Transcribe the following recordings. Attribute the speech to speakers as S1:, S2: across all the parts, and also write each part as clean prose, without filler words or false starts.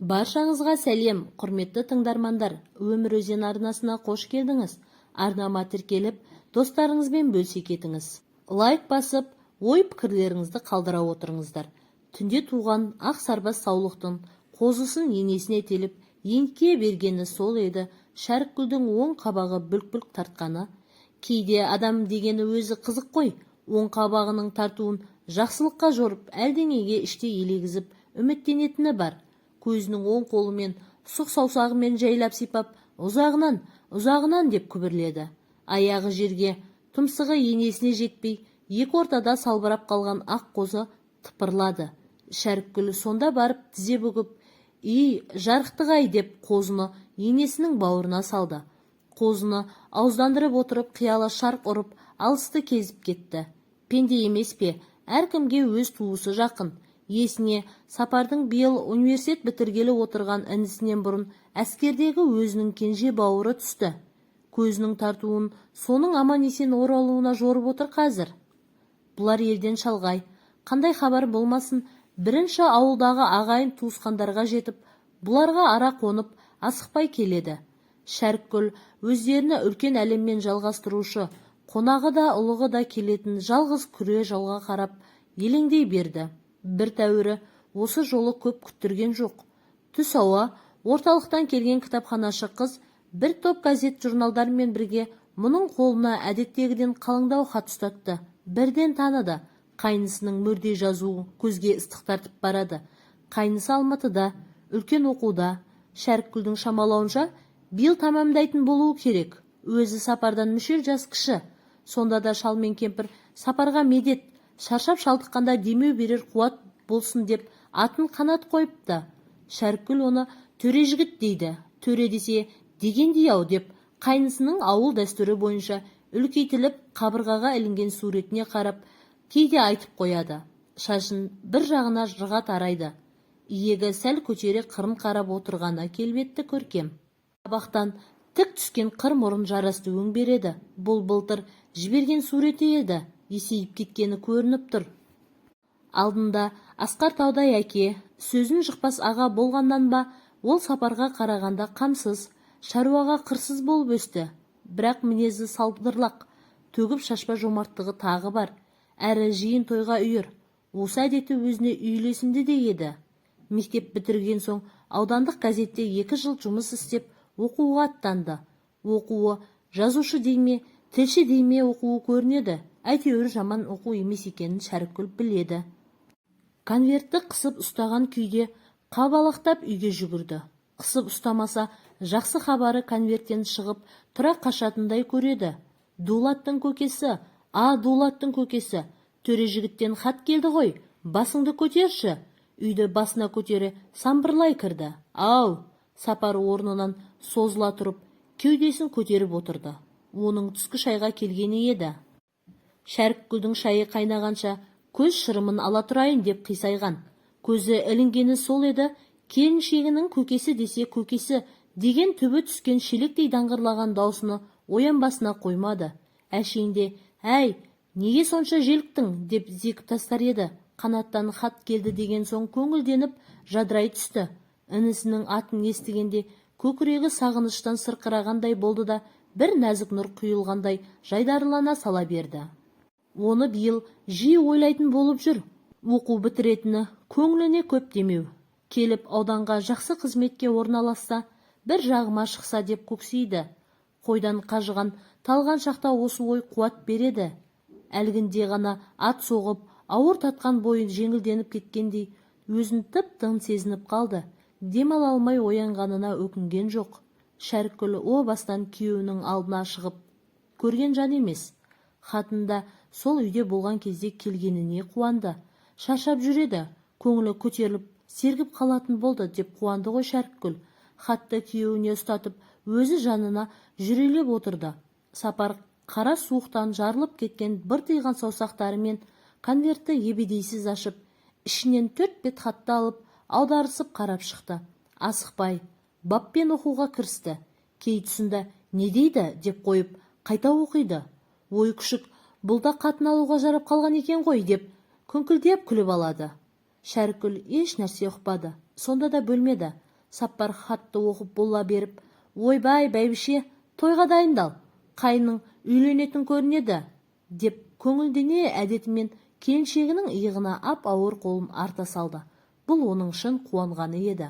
S1: Баршаңызға сәлем, құрметті тыңдармандар! Өмір өзен арнасына қош келдіңіз! Арнама тіркеліп, достарыңызбен бөлісе кетіңіз. Лайк басып, ой-пікірлеріңізді қалдыра отырыңыздар. Түнде туған ақ сарбас саулықтың қозысын енесіне теліп, еңкейе бергені сол еді, Шәріпгүлдің оң қабағы бүлк-бүлк тартқаны. Кейде адам дегені өзі қызық қой, оң қабағының тартуын жақсылыққа жорып, әлденеге іштей елегізіп, үміттенетіні бар. Көзінің оң қолымен, сұқ саусағымен жайлап сипап, «Ұзағынан, ұзағынан», – деп күбірледі. Аяғы жерге, тұмсығы енесіне жетпей, екі ортада салбырап қалған ақ қозы тыпырлады. Шәріпгүл сонда барып тізе бүгіп, «И, жарықтық-ай», – деп қозыны енесінің бауырына салды. Қозыны ауыздандырып отырып, қиялы шарқ ұрып, алысты кезіп кетті. Пенде емес пе, әркімге өз туысы жақын. Есіне Сапардың биыл университет бітіргелі отырған інісінен бұрын әскердегі өзінің кенже бауыры түсті. Көзінің тартуын соның аман-есен оралуына жорып отыр қазір. Бұлар елден шалғай. Қандай хабар болмасын, бірінші ауылдағы ағайын туысқандарға жетіп, бұларға ара қонып, асықпай келеді. Шәріпгүл өздеріне үлкен әлеммен жалғастырушы, қонағы да, ұлығы да келетін жалғыз күре жолға қарап елеңдей берді. Бір тәуірі, осы жолы көп күттірген жоқ. Түс ауа орталықтан келген кітапханашы қыз бір топ газет-журналдармен бірге мұның қолына әдеттегіден қалыңдау хат ұстатты. Бірден таныды. Қайнысының мөрдей жазуы көзге ыстық тартып барады. Қайнысы Алматыда, үлкен оқуда. Шәріпгүлдің шамалауынша, биыл тамамдайтын болуы керек. Өзі Сапардан мүшел жас кіші. Сонда да шал мен кемпір Сапарға медет, шаршап шалдыққанда демеу берер қуат болсын деп атын Қанат қойыпты. Шәріпгүл оны төре жігіт дейді. Төре десе дегендей-ау деп, қайнысының ауыл дәстүрі бойынша үлкейтіліп қабырғаға ілінген суретіне қарап кейде айтып қояды. Шашын бір жағына жыға тарайды. Иегі сәл көтере қырын қарап отырғаны келбетті, көркем. Қабақтан тік түскен қыр мұрын жарасты өң береді. Бұл былтыр жіберген суреті еді. Есейіп кеткені көрініп тұр. Алдында асқар таудай әке, сөзін жықпас аға болғаннан ба, ол Сапарға қарағанда қамсыз, шаруаға қырсыз болып өсті. Бірақ мінезі салдырлақ, төгіп-шашпа жомарттығы тағы бар. Әрі жиын тойға үйір. Осы әдеті өзіне үйлесімді де еді. Мектеп бітірген соң аудандық газетте 2 жыл жұмыс істеп, оқуға аттанды. Оқуы жазушы дей ме, тілші дей ме, оқуы көрінеді. Әйтеуір жаман оқу емес екенін Шәріпгүл біледі. Конвертті қысып ұстаған күйде қабалақтап үйге жүгірді. Қысып ұстамаса, жақсы хабары конверттен шығып тұра қашатындай көреді. Дулаттың көкесі, а, Дулаттың көкесі, төре жігіттен хат келді ғой, басыңды көтерші! Үйді басына көтере самбырлай кірді. Ау! Сапар орнынан созыла тұрып, кеудесін көтеріп отырды. Оның түскі шайға келгені еді. Шәріпгүлдің шайы қайнағанша көз шырымын ала тұрайын деп қисайған. Көзі ілінгені сол еді, келіншегінің көкесі десе көкесі деген түбі түскен шелектей даңғырлаған даусыны оянбасына қоймады. Әшейінде «Әй, неге сонша желіктің?» деп зекіп тастар еді. Қанаттан хат келді деген соң көңілденіп жадырай түсті. Інісінің атын естігенде көкірегі сағыныштан сырқырағандай болды да, бір нәзік нұр құйылғандай жайдарылана сала берді. Оны биыл жиі ойлайтын болып жүр. Оқу бітіретіні көңіліне көп демеу. Келіп ауданға жақсы қызметке орналасса, бір жағыма шықса деп көксейді. Қойдан қажыған талған шақта осы ой қуат береді. Әлгінде ғана ат соғып, ауыр тартқан бойы жеңілденіп кеткендей өзін тып-тың сезініп қалды. Дем ала алмай оянғанына өкінген жоқ. Шәріпгүл о бастан күйеуінің алдына шығып көрген жан емес. Хатында сол үйде болған кезде келгеніне қуанды. Шаршап жүр еді, көңілі көтеріліп, сергіп қалатын болды деп қуанды ғой Шәріпгүл. Хатты күйеуіне ұстатып, өзі жанына жүрелеп отырды. Сапар қара суықтан жарылып кеткен быртиған саусақтарымен конвертті ебедейсіз ашып, ішінен төрт бет хатты алып, аударысып қарап шықты. Асықпай, баппен оқуға кірісті. Кей тұсында «Не дейді?» деп қойып, қайта оқиды. «Ой, күшік, бұл да қатын алуға жарап қалған екен ғой», – деп күңкілдеп күліп алады. Шәріпгүл еш нәрсе ұқпады. Сонда да бөлмеді. Сапар хатты оқып бола беріп, «Ойбай, бәйбіше, тойға дайындал, қайның үйленетін көрінеді», деп көңілдене әдетімен келіншегінің иығына ап-ауыр қолын арта салды. Бұл оның шын қуанғаны еді.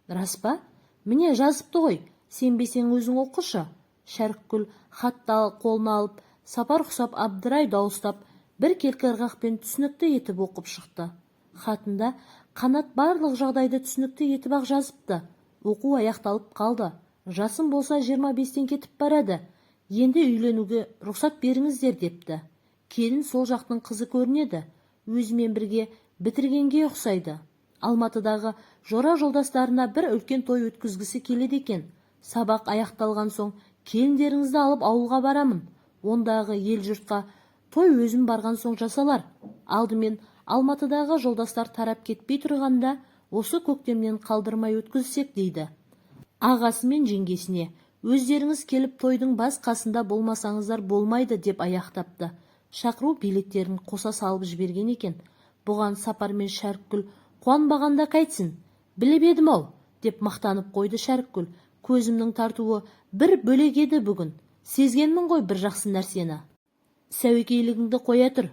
S1: «Рас па? Міне, жазыпты ғой, сенбесең, өзің оқышы». Шәріпкүл хатты қолына алып, Сапар құсап абдырай дауыстап, біркелкі ырғақпен түсінікті етіп оқып шықты. Хатында Қанат барлық жағдайды түсінікті етіп-ақ жазыпты. Оқу аяқталып қалды, жасым болса 25-тен кетіп барады, енді үйленуге рұқсат беріңіздер депті. Келін сол жақтың қызы көрінеді, өзімен бірге бітіргенге ұқсайды. Алматыдағы жора жолдастарына бір үлкен той өткізгісі келеді екен. Сабақ аяқталған соң келіндеріңізді алып ауылға барамын, ондағы ел жұртқа той өзім барған соң жасалар. Алдымен Алматыдағы жолдастар тарап кетпей тұрғанда, осы көктемнен қалдырмай өткізсек дейді. Ағасы мен жеңгесіне өздеріңіз келіп тойдың бас қасында болмасаңыздар болмайды деп аяқтапты. Шақыру билеттерін қоса салып жіберген екен. Бұған Сапар мен Шәріпгүл қуанбағанда қайтсін? «Біліп едім-ау», деп мақтанып қойды Шәріпгүл. «Көзімнің тартуы бір бөлек еді бүгін, сезгенмін ғой бір жақсы нәрсені». «Сәуекейлігіңді қоя тұр,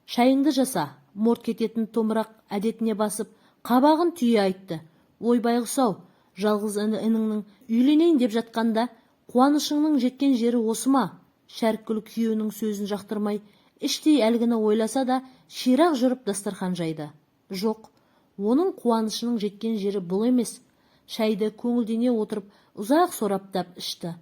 S1: шайыңды жаса», морт кететін томырақ әдетіне басып, қабағын түйе айтты. «Ой, байғұс-ау, жалғыз ініңнің үйленейін деп жатқанда қуанышыңның жеткен жері осы ма?» Шәріпгүл күйеуінің сөзін жақтырмай, іштей әлгіні ойласа да, ширақ жүріп дастархан жайды. Жоқ, оның қуанышының жеткен жері бұл емес. Шайды көңілдене отырып, ұзақ сораптап ішті.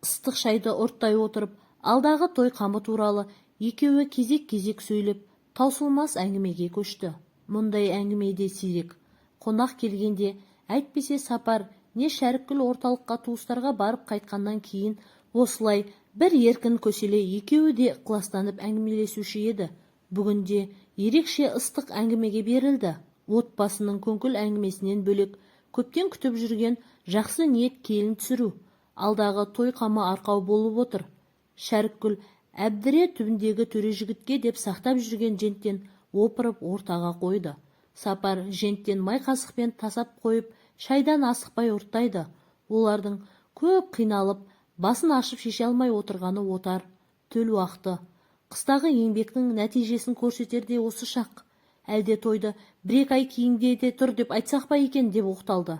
S1: Ыстық шайды ұрттай отырып, алдағы той қамы туралы екеуі кезек-кезек сөйлеп, таусылмас әңгімеге көшті. Мұндай әңгіме де сирек қонақ келгенде, әйтпесе Сапар не Шәріпгүл орталыққа туыстарға барып қайтқаннан кейін осылай бір еркін көселе екеуі де ықыластанып әңгімелесуші еді. Бүгінде ерекше ыстық әңгімеге берілді. Отбасының көңіл әңгімесінен бөлек, көптен күтіп жүрген жақсы ниет, келін түсіру, алдағы той қамы арқау болып отыр. Шәріпгүл әбдіре түбіндегі төре жігітке деп сақтап жүрген женттен опырып ортаға қойды. Сапар женттен май қасықпен тасап қойып, шайдан асықпай ұрттайды. Олардың көп қиналып, басын ашып шеше алмай отырғаны отар, төл уақты. Қыстағы еңбектің нәтижесін көрсетер де осы шақ. Әлде тойды бір-екі ай кейіндете тұр деп айтсақ па екен деп оқталды.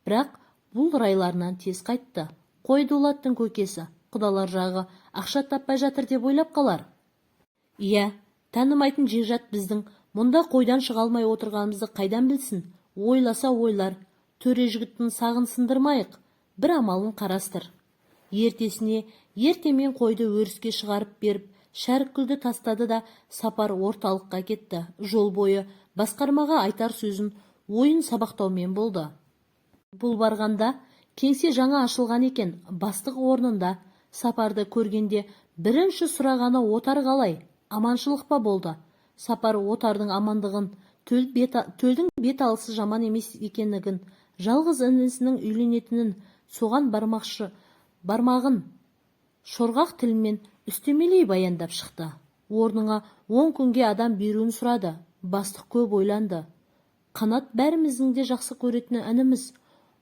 S1: Бірақ бұл райларынан тез қайтты. Қой, Дулаттың көкесі, құдалар жағы ақша таппай жатыр деп ойлап қалар. Иә, танымайтын жекжат біздің мұнда қойдан шыға алмай отырғанымызды қайдан білсін? Ойласа ойлар. Төре жігіттің сағын сындырмайық, бір амалын қарастыр. Ертесіне ертемен қойды өріске шығарып беріп, Шәріпгүлді тастады да, Сапар орталыққа кетті. Жол бойы басқармаға айтар сөзін, ойын сабақтаумен болды. Бұл барғанда кеңсе жаңа ашылған екен. Бастық орнында. Сапарды көргенде бірінші сұрағаны: «Отар қалай, аманшылық па болды?» Сапар отардың амандығын, төл бет, төлдің бет алысы жаман емес екендігін, жалғыз інісінің үйленетінін, соған бармақшы бармағын шорғақ тілмен үстемелей баяндап шықты. Орныңа 10 күнге адам беруін сұрады. Бастық көп ойланды. «Қанат бәріміздің де жақсы көретін ініміз.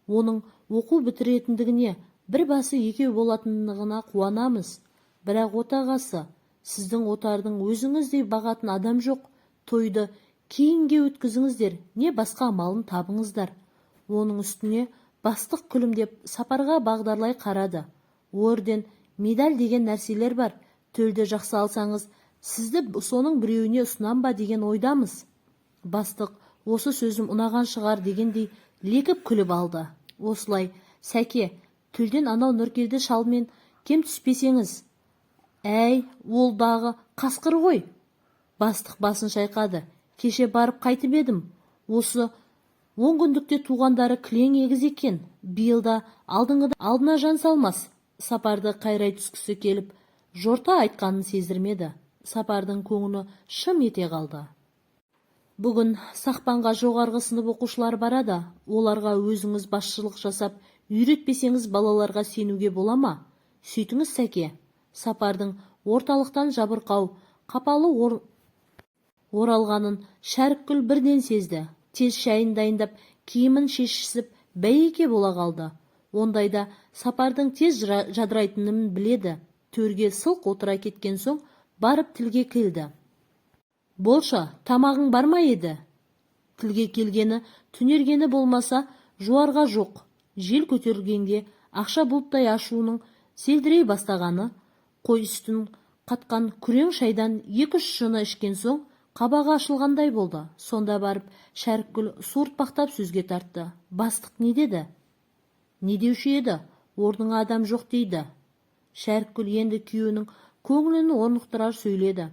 S1: Оның оқу бітіретіндігіне, бір басы екеу болатындығына қуанамыз. Бірақ, отағасы, сіздің отардың өзіңіздей бағатын адам жоқ. Тойды кейінге өткізіңіздер, не басқа амалын табыңыздар». Оның үстіне, бастық күлімдеп Сапарға бағдарлай қарады, орден, медаль деген нәрселер бар. Төлді жақсы алсаңыз, сізді соның біреуіне ұсынам ба деген ойдамыз. Бастық осы сөзім ұнаған шығар дегендей лекіп күліп алды. «Осылай, Сәке, төлден анау Нұркелді шалмен кем түспесеңіз». «Әй, ол дағы қасқыр ғой». Бастық басын шайқады. «Кеше барып қайтып едім. Осы 10 күндікте туғандары кілең егіз екен. Биыл да алдыңғыда алдына жан салмас». Сапарды қайрай түскісі келіп, жорта айтқанын сездірмеді. Сапардың көңілі шым ете қалды. «Бүгін Сақпанға жоғарғы сынып оқушылары барады. Оларға өзіңіз басшылық жасап үйретпесеңіз, балаларға сенуге бола ма? Сөйтіңіз, Сәке». Сапардың орталықтан жабырқау, қапалы оралғанын Шәріпгүл бірден сезді. Тез шайын дайындап, киімін шешісіп, Бәйеке бола қалды. Ондайда Сапардың тез жадырайтынын біледі. Төрге сылқ отыра кеткен соң барып тілге келді. Болшы, тамағың бар ма еді? Тілге келгені, түнергені болмаса, жуарға жоқ. Жел көтерілгенге ақша бұлттай ашуының селдірей бастағаны, қой сүтін қатқан күрең шайдан екі-үш шыны ішкен соң қабағы ашылғандай болды. Сонда барып Шәріпгүл суыртпақтап сөзге тартты. Бастық не деді? Не деуші еді? Орныңа адам жоқ дейді. Шәріпгүл енді күйеуінің көңілін орнықтыра сөйледі.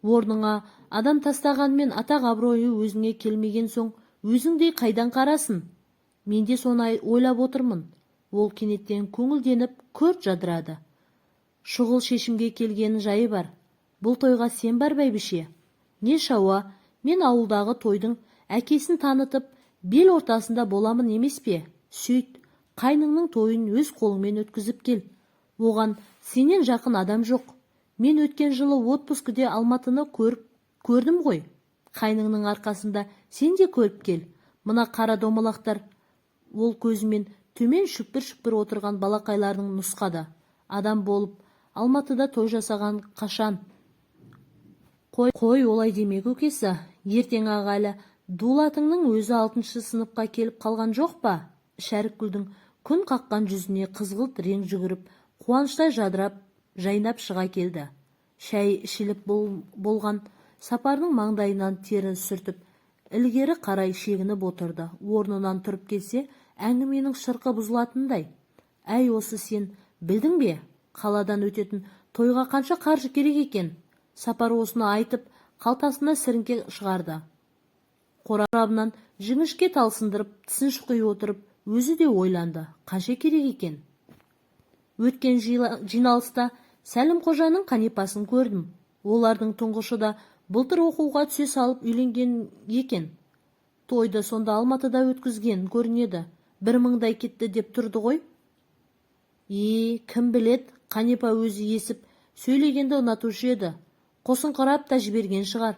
S1: Орныңа адам тастағанмен, атақ абыройы өзіңе келмеген соң, өзіңдей қайдан қарасын? Мен де соны ойлап отырмын. Ол кенеттен көңілденіп, күрт жадырады. Шұғыл шешімге келген жайы бар. Бұл тойға сен бар, бәйбіше. Не шауа, мен ауылдағы тойдың әкесін танытып, бел ортасында боламын емес пе? Сөйт, қайныңның тойын өз қолыңмен өткізіп кел. Оған сенен жақын адам жоқ. Мен өткен жылы отпускіде Алматыны көріп көрдім ғой. Қайныңның арқасында сен де көріп кел. Мына қара домалақтар, ол көзімен төмен шүпір-шүпір отырған балақайлардың нұсқады. Адам болып Алматыда той жасаған қашан? Қой, қой, олай деме, көкесі. Ертең ақ әлі Дулатыңның өзі алтыншы сыныпқа келіп қалған жоқ па? Шәріпгүлдің күн қаққан жүзіне қызғылт рең жүгіріп, қуаныштай жадырап, жайнап шыға келді. Шай ішіліп болған Сапардың маңдайынан терін сүртіп, ілгері қарай шегініп отырды. Орнынан тұрып келсе, әңгіменің шырқы бұзылатындай. Әй, осы сен білдің бе? Қаладан өтетін тойға қанша қаржы керек екен? Сапар осыны айтып, қалтасына сіріңке шығарды. Қорабынан жіңішке тал сындырып, тісін шұқи отырып, өзі де ойланды. Қанша керек екен? Өткен жиналыста Сәлім қожаның Қанипасын көрдім. Олардың тұңғышы да былтыр оқуға түсе салып үйленген екен. Тойды сонда Алматыда өткізген көрінеді. 1000-дай кетті деп тұрды ғой. Е, кім білет, Қанипа өзі есіп сөйлегенді ұнатушы еді. Қосыңқырап та жіберген шығар.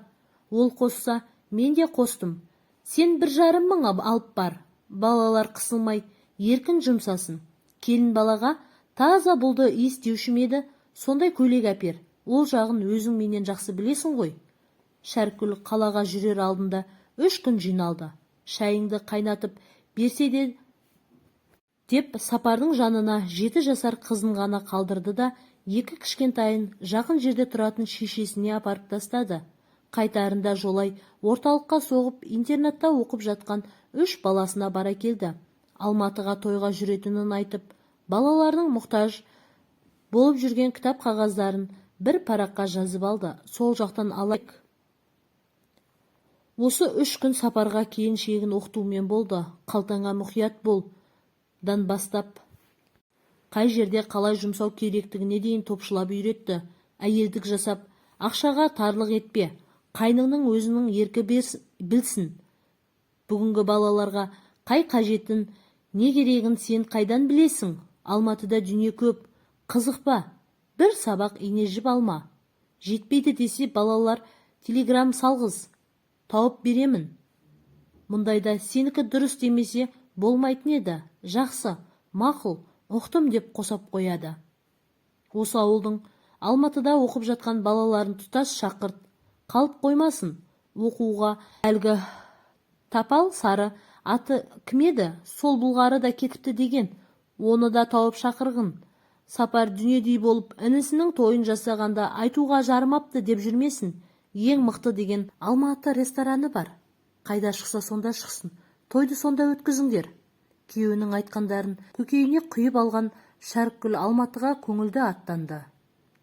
S1: Ол қосса, мен де қостым. Сен 1,5 мың алып бар. Балалар қысылмай, еркін жұмсасын. Келін балаға таза бұлды иіс деуші ме еді, сондай көйлек әпер. Ол жағын өзің менен жақсы білесің ғой. Шәркүл қалаға жүрер алдында 3 күн жиналды. Шайыңды қайнатып берсе де деп, Сапардың жанына 7 жасар қызын ғана қалдырды да, екі кішкентайын жақын жерде тұратын шешесіне апарып тастады. Қайтарында жолай орталыққа соғып, интернатта оқып жатқан үш баласына бара келді. Алматыға тойға жүретінін айтып, балаларының мұқтаж болып жүрген кітап қағаздарын бір параққа жазып алды. Сол жақтан алайық. Осы 3 күн Сапарға келіншегін оқытумен болды. Қалтаңа мұқият бол дан бастап, қай жерде қалай жұмсау керектігіне дейін топшылап үйретті. Әйелдік жасап, ақшаға тарлық етпе. Қайныңның өзінің еркі білсін. Бүгінгі балаларға қай қажетін, не керегін сен қайдан білесің? Алматыда дүние көп, қызықпа. Бір сабақ ине жіп алма. Жетпейді десе, балалар телеграм салғыз, тауып беремін. Мұндайда сенікі дұрыс демесе болмайтын еді. Жақсы, мақұл, ұқтым деп қосап қояды. Осы ауылдың Алматыда оқып жатқан балаларын тұтас шақырт, қалып қоймасын оқуға. Әлгі тапал сары аты кім еді, сол бұлғары да кетіпті деген, оны да тауып шақырғын. Сапар дүниедей болып інісінің тойын жасағанда айтуға жарымапты деп жүрмесін. Ең мықты деген Алматы рестораны бар. Қайда шықса, сонда шықсын. Тойды сонда өткізіңдер. Күйеуінің айтқандарын көкейіне құйып алған Шәріпгүл Алматыға көңілді аттанды.